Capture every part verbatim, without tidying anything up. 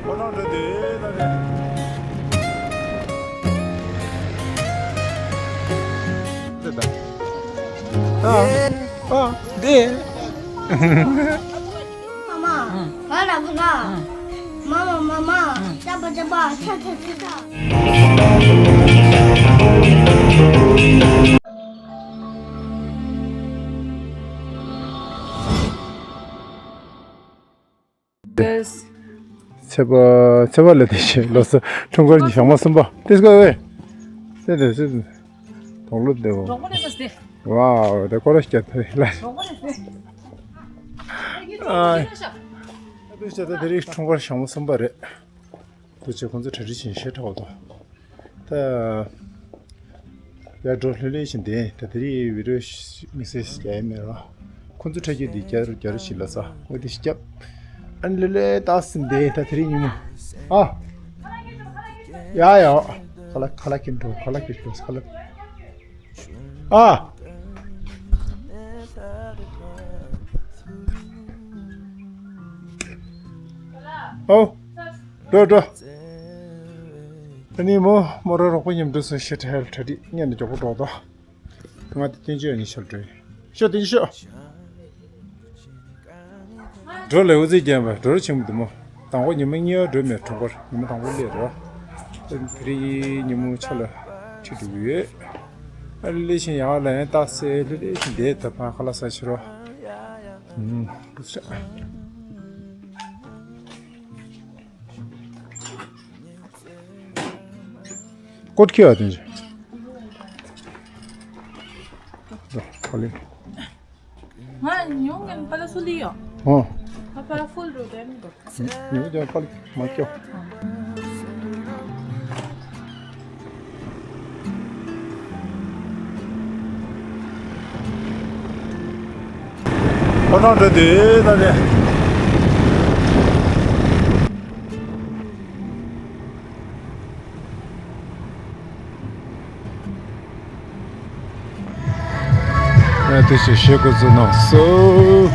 ཁོ་རང་འདྲ་དེ་ད་ནི། འདི་ད། ཨ། ཨ། འདི། མ་མ། ང་ལ་བུ་ལ། མ་མ་མ་མ། ཅ་པ་ཅ་པ། ཆ་ཆ་ཆ་ཆ། ཚེས་པ་ཚེས་པ་ལ་དེ་བཞིན་ལོ་གསར་འཁྲུངས་སྐར་གྱི་ཞག་མ་གསུམ་པ་དེ་སྐབས་ཨེ། སེ་དེ་སེ་དེ་དོང་ལོ་དེ་འོ། གྲོགས་པོ་རེད་ཟེར་ཏེ། ཝའོ་དེ་ཀོ་ར་སྐྱ་ཐེ་ལ། གྲོགས་པོ་རེད་ཟེར། ཨ། དེ་བྱས་ད་དེ་རིང་འཁྲུངས་སྐར་ཞག་མ་གསུམ་པ་རེད། དེ་ཚོས་ཁོང་ཚོ་གྲ་སྒྲིག་བྱེད་ཤེས་ཁྲག་འོ་དོ། ད། ཡར་འགྲོ་ལྷོད་ལྷོད་བཞིན་བསྡད་ད་དེ་རིང་བི་ཌི་ཡོ་མི་སེ་རྒྱག་ཡ་མེད་རོ། ཁོང་ཚོ་ཁྲ་རྒྱུ་འདི་རྒྱ་རུ་རྒྱ་རུ་ཞིག་ལ་ས་འོ་དེ་ཞིག་རྒྱབ། ཨ་ནི་ལྷོད་ལྷོད་ཏག་སེ་བསྡད་ད་དེ་རིང་ཉིན་མོ། ཨ། ཡ་ཡ། ཁ་ལ་ཁ་ལ་ཁྱེར་འགྲོ་ཁ་ལ་ཁྱེར་འགྲོ་ཁ་ལ། ཨ། ཨོ། འགྲོ་འགྲོ། ཨ་ནི་མོ་མོ་ར་རོགས་པ་མཉམ་དུ་སོ་ཤི་ཁྲལ་གྲ་སྒྲིག་ངས་ནི་མགྱོགས་པོ་འགྲོ་དོ། ང་དེ་བསྟན་ཆོས་ཡང་ཉིན་ཤར་འགྲོ་ཡིན། ཤོག་བསྟན་ཆོས་ཤོག་འགྲོ་ལེ་འུ་ཚོའི་རྒན་པ་འགྲོ་རུ་ཆེན་པོ་འདུག་མོ། དང་པོ་ཉི་མ་གཉིས་པ་འགྲོ་མེད་འཁྲུངས་སྐར་ཉི་མ་དང་པོ་སླེབས་རོ། དེ་རིང་ཉིན་མོ་ཆ་ལ་ཁྲིད་འགྲོ་གི་ཡོད། ཨ་ལེ་ལེ་བཞིན་ཡང་ལ་ཡང་རྟགས་གསལ་ལེ་ལེ་བཞིན་བསྡད་ད་ཕ་ཁ་ལག་ཟ་ཕྱིར་རོ། ཨུམ། སྐོར་ཁྱི་བ་དེ་འདྲ། ཁ་ལེ། ང་ཉུང་ངན་པ་ལ་སུ་ལི་ཡོ། ཨོ། ང་པ་ལ་ཧྥུལ་རུ་དེ་མི་འདུག་ཉུང་ངན་པ་ལ་མ་སྐྱོ། ཁོ་རང་འདྲ་དེ་ད་ནས། ཨ་དེ་ཞིག་ཞེ་གོ་ཚོད་ནང་སོ།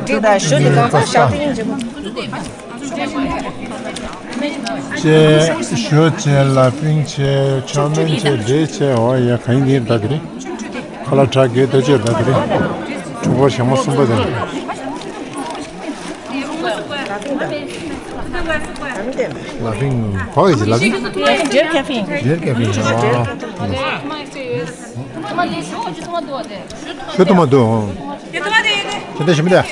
དེ་དང་ཞུ་དེ་གང་ལྟར་ཞག་དེ་ཡིན་གྱི། ཅེ་ཞུ་ཅེ་ལ་པིང་ཅེ་ཆོ་མེན་ཅེ་བདེ་ཅེ་འོ་ཡ་གང་ཡིན་ད་དེ་རེད། ཁ་ལག་ཁྲག་གི་དེ་ཅེ་ད་དེ་རེད། ཕྲུ་གུ་ཞག་མ་གསུམ་པ་དེ་རེད། ལ་པིང་གོ་ཡི་ལ་པིང་། ཇེར་ཁེ་ཕིང་། ཇེར་ཁེ་ཕིང་། ཨ། ཤོད་དུ་མ་འདུག་ཁྱེད་ལྟ་ཞིམ་པ་ལྟ།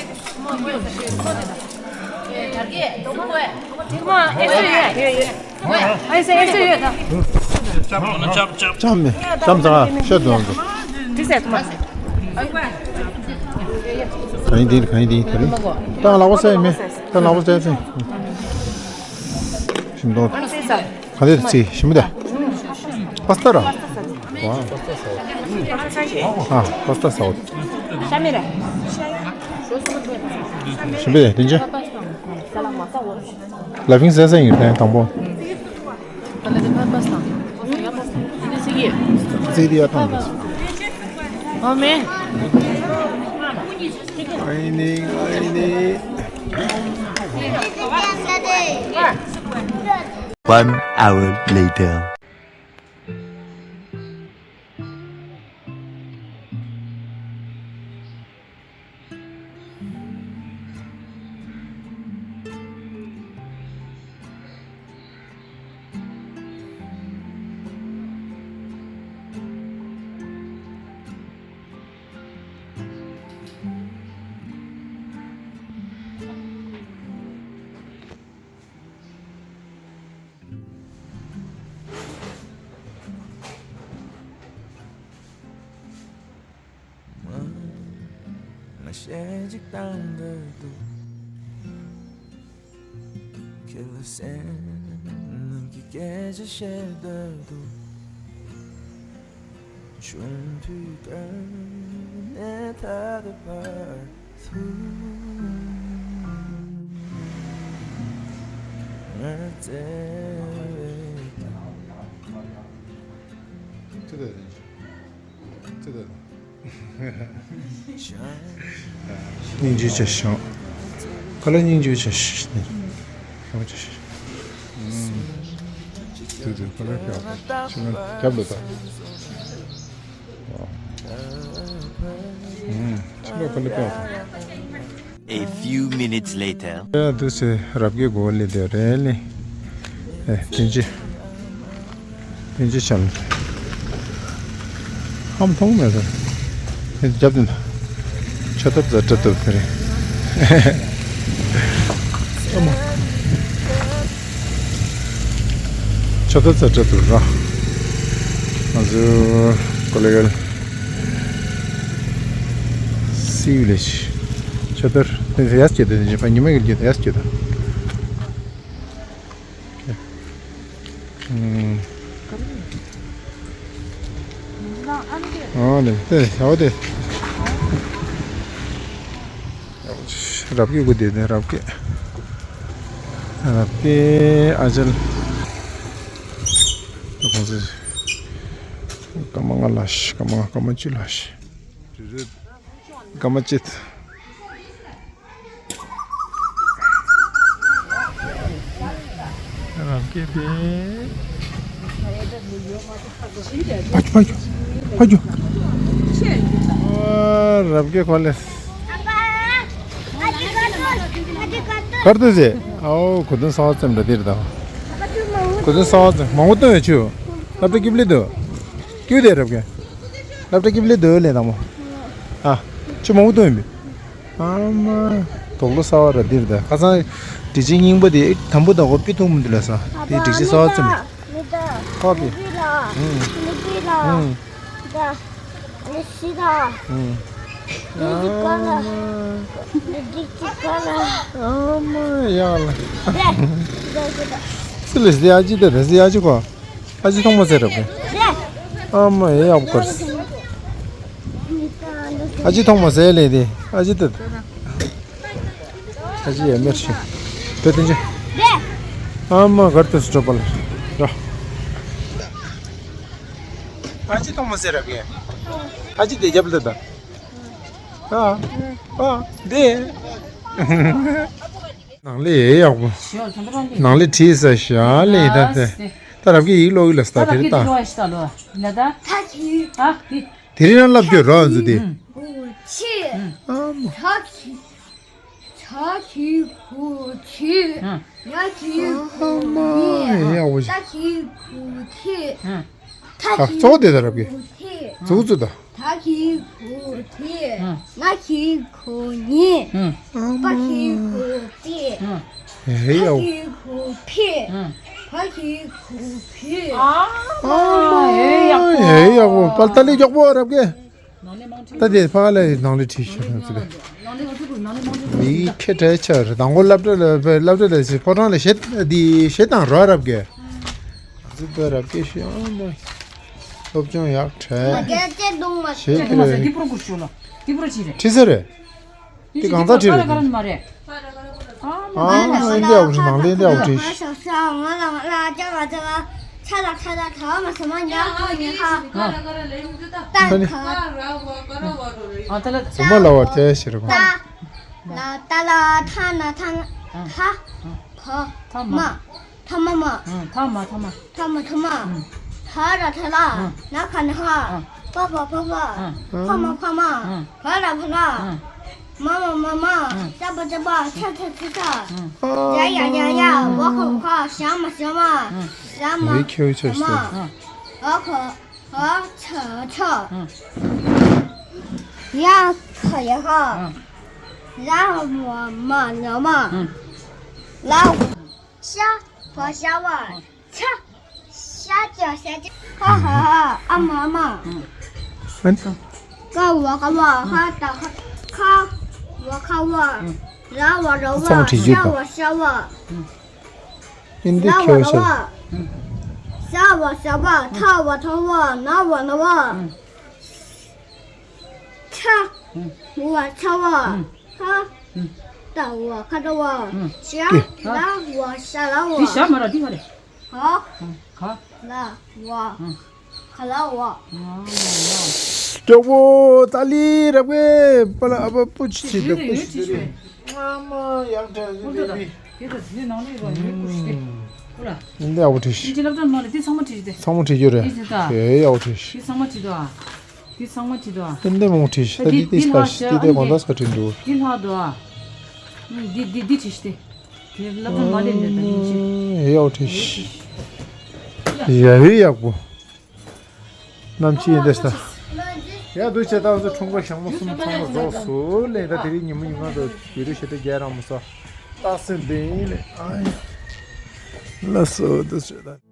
ལྕམ་མེ་ལྕམ་ཚང་ཤོད་དུ་འདུག་ག་ཡིན་དེ་ག་ཡིན་དེ་དེ་རིང་། ད་ལག་པ་བཙལ་ཡིན་མེད། ད་ལག་པ་བཙལ་ཚེ། ཞིམ་མདོག་ག་དེ་ཚེ་ཞིམ་མོ་དེ། པ་སྟ་ར། ཨ་པ་སྟ་ཟ་འོ། ཞིམ་པོ་དེ་དེ་འཇེ། ལ་ཕིང་ཟས་ས་ཡིན་ཕན་དང་པོ། ཙི་ཏི་ཡ་ཐང་དུ། ཨོ་མེ། ཨ་ནི་ཨ་ནི། One hour later. ང་གཞས་གཅིག་བཏང་འདོད་འདུག་ཁྱེད་ལ་སེམས་ནང་གི་སྐད་ཆ་བཤད་འདོད་འདུག་ཆུང་དུས་ཀ་ནས་ད་ལྟ་བར་དུ་ང་བཙལ་བའི། ཅི་ལྟར་ཅི་ལྟར། སྙིང་རྗེ་ཆེ་ཞིང་། ཁ་ལ་སྙིང་རྗེ་ཆེ་ཞིང་། ཁ་ལ་ཆེ་ཞིང་། དུ་དུ་ཁ་ལ་ཁྱབ་ཆུ་ལ་ཁྱབ་ལ་ད། ཆུ་ལ་ཁ་ལ་ཁྱབ། A few minutes later. ཡ་དུ་སེ་རབ་ཀྱི་གོ་ལི་དེ་རེད་ལི། ཨེ་དེ་ཅི། དེ་ཅི་ཆམ། ཧམ་མཐོང་མེད་ཟེར། དེ་རྒྱབ་དེ་ན། ཆ་ཐབས་ཛ་ཏྲ་ཏུ་དེ་རེད། ཨ་མ། ཆ་ཐབས་ཛ་ཏྲ་ཏུ་ར། ང་ཚོ་གོ་ལི་གལ། སིའུ་ལེ་ཤི། ཆ་ཐར་དེ་ཡ་སྐྱེ་དེ་ཉི་མ་ཉི་མ་གི་རྒྱུ་དེ་ཡ་སྐྱེ་དེ། ཨ་ནི་དེ་ཡ་བ་དེ། རབ་ཀྱི་གུ་དེ་དེ་རབ་ཀྱི། རབ་ཀྱི་ཨ་ཅལ། ཁོང་ཚོ་སྐར་མ་ལྔ་ལ་ཤི། སྐར་མ་ལྔ་སྐར་མ་བཅུ་ལ་ཤི། སྐར་མ་གཅིག་རང་སྐད་དེ། ཕ་ཁྱུ་ཕ་ཁྱུ་ཕ་ཁྱུ། ཨ་རབ་སྐད་གོ་ལེ། གར་དུ་ཟེ། ཨའོ་གོ་དོན་གསར་བ་ཙམ་འདྲ་དེར་དང་། གོ་དོན་གསར་བ་ཙམ་མང་པོ་བཏོན་ཡོད་ཆུ། སློབ་གྲྭ་སྐྱིབ་ལི་དུ། སྐྱིབ་དེ་རབ་སྐད། སློབ་གྲྭ་སྐྱིབ་ལི་དུ་ལེ་དང་མོ། ཨ། ཆུ་མང་པོ་བཏོན་ཡོད་པས། ཨ་མ། དོག་ལོ་གསར་བ་ར་འདིར་ད་ཁ་སང་སྒྲིག་ཆས་རྙིང་པ་དེ་དམ་པོ་དང་གོ་པི་ཐུང་མི་འདུག་ལ་ས་དེ་སྒྲིག་ཆས་གསར་བ་བཙུམ་མེད། ཁོ་པི། ཨུམ། ཨུམ། ཨ་མ་ཡ་ལ། སི་ལི་སི་ཨ་ཅི་དེ་དེ་སི་ཨ་ཅི་གོ། ཨ་ཅི་ཐོང་མ་ཟེར་རབ་གི། ཨ་མ་ཡེ་ཡག་པོ་གར། ཨ་ཅི་ཐོང་མ་ཟེར་ལེ་དེ། ཨ་ཅི་དེ། ཨ་ཅི་ཡེ་མེར་ཤི། དེ་དེ་ཅི། ཨ་མ་གར་དུ་སུ་གྲོ་པ་ལ། ར། ཨ་ཅི་ཐོང་མ་ཟེར་རབ་གི། ཨ་ཅི་དེ་རྒྱབ་ལ་ད། ཨ། ཨ། དེ། ནང་ལས་ཡག་པོ། ནང་ལས་བྲིས་ས་ཤ་ལས་ད་དེ། ད་རབ་ཀྱི་ཡིག་ཀློག་གི་ལ་ས་དེ་རེད་ད། དེ་རིང་ལབ་རྒྱུ་རོ་འཛུ་དེ། ཨ་མ། ཨ་མ་ཡག་པོ་ཞིག། ད་གཙོ་བོ་དེ་ད་རབ་ཀྱི། གཙོ་བོ་གཙོ་ད། ད་གི་གུ་དེ། ང་གི་གུ་ནི། པ་གི་གུ་པི། ཧེ་ཡ། ད་གི་གུ་ཕི། བ་གི་གུ་བི། ཨ་མ། ཧེ་ཡག་པོ། ཧེ་ཡག་པོ། པ་ལ་ཏ་ལི་མགྱོགས་པོ་རབ་གི། ད་དེ་ཕ་ལ་ནང་ལ་ཁྲིད་ཤོག་ན་ཚུལ། འདི་ཁེ་བྲལ་ཆ་རེད། དང་པོ་སློབ་གྲྭ་ལ་སློབ་གྲྭ་ལ་སི་ཕོ་བྲང་ལ་གཞས་འདི་གཞས་དང་རོ་རབ་གི་ང་ཚོ་ད་རབ་གི་ཤི་ཨ་མ་སློབ་སྦྱོང་ཡག་གྲས་གཞས་ཁེ་རེད། འདི་པུ་རོ་གུ་ཤོ་ལ་འདི་པུ་རོ་ཅི་རེད། ཁྲི་ས་རེད། འདི་གང་ཚ་ཁྲི་རེད། ཀ་ར་ཀ་ར་མ་རེད། ཨ་མ་ཨ་ཨིན་ཌི་ཡ་འོ་ཁྲི་ནང་ལ་ཨིན་ཌི་ཡ་འོ་ཁྲི། ང་ལ་ང་ལ་ཅག་ལ་ཅག་ལ་ཆ་ལ་ཆ་ལ་ཁ་བ་མ་སོ་མ་ཉ་ཁ་ཉ་ཁ། ཏང་ཁ། ཨ་ད་ལ། སོ་མ་ལ་བར་ཏེ་ཤི་རུ་གོ། ཏ་ལ་ཏ་ལ་ཐ་ན་ཐ་ན་ཐ་ཐ་མ། ཐ་མ་མ། ཐ་མ་མ། ཐ་མ་ཐ་མ། ཐ་མ་ཐ་མ། ཐ་ར་ཐ་ར། ན་ཁ་ན་ཁ། ཕ་ཕ་ཕ་ཕ། ཕ་མ་ཕ་མ། ཕ་ར་ཕ་ར། མ་མ་མ་མ། ཅ་པ་ཅ་པ། ཆ་ཆ་ཆ་ཆ། ཡ་ཡ་ཡ་ཡ། བ་ཁ་བ་ཁ། ཞ་མ་ཞ་མ། ཞ་མ་ཞ་མ། བ་ཁ་བ་ཆ་ཆ། ཡ་ཁ་ཡ་ཁ། ལ་མ་མ་ལ་མ། ལ། ཤ། བ་ཤ་བ། ཆ། ཤ་ཅ་ཤ་ཅ། ཧ་ཧ་ཧ། ཨ་མ་ཨ་མ། ཨན། ཀ་བ་ཀ་བ། ཧ་ད་ཧ། ཁ། བ་ཁ་བ། ར་བ་ར་བ། ཚང་མ་བྲིས་རྒྱུ་ཤ་བ་ཤ་བ། ཨིན་དེ་ལ་བ་ཁྱོད་ལ་ཤ། བ། ས་བ་ས་བ། ཐ་བ་ཐ་བ། ན་བ་ན་བ། ཆ། བ་ཆ་བ། ཧ། ད་བ་ཁ་ད་བ། ཤ། ལ་བ་ཤ་ལ་བ། འདི་ཞྭ་མ་ར་འདི་ག་རེད། ག་ག་ལ་བ། ག་ལ་བ། ཨ་ལ་ལ། ཅོག་པོ་ཏཱ་ལི་རབ་གེ་པ་ལ་ཨ་པ་པུ་ཆི་ཆི་དེ་པུ་ཆི་དེ་རེད། ཨ་མ་ཡག་དྲ་ཟི་བེ་བི། དེ་ད་དེ་ནང་ལས་རོ་ཡོད་ཀུ་ཤི་དེ། ཧུ་ལ། འདི་ཡག་པོ་བྲིས་ཤི། འདི་ལབ་ཙམ་མ་ལ་དེ་ཚང་མ་བྲིས་ཤི་དེ། ཚང་མ་བྲིས་རྒྱུ་རེད། དེ་ད། ཨེ་ཡག་པོ་བྲིས་ཤི། དེ་ཚང་མ་བྲིས་དོ་ཨ། དེ་ཚང་མ་བྲིས་དོ་ཨ། དེ་འདི་མང་བྲིས་ཤི། ད་དེ་དེ་དེ་ལྷག་སི་ཤི་དེ་དེ་གོང་ད་སི་ཁ་བྲིས་འདུག་དེ་ལྷག་དོ་ཨ། དེ་དེ་དེ་བྲིས་ཤི་དེ། དེ་ལབ་ཙམ་མ་ལ་འདི་ད་ཡིན་ཤི། ཨེ་ཡག་པོ་བྲིས་ཤི། ཡ་ཧེ་ཡག་པོ། གནམ་གཤིས་འདི་ལྟ། ཡ་འདུག་བྱས་ད་ང་ཚོ་འཁྲུངས་སྐར་ཞག་མ་གསུམ་ཚང་མ་རྫོགས་སོང་ལས། ད་དེ་རིང་ཉི་མ་ཉི་མ་དང་བི་ཌི་ཡོ་ཞེ་དྲག་རྒྱག་རག་མ་སོང་། རྟགས་མཚན་འདི་ཡིན་ལས། ཨ་ཡ། ལགས་སོ་འདུག་བྱས་ད།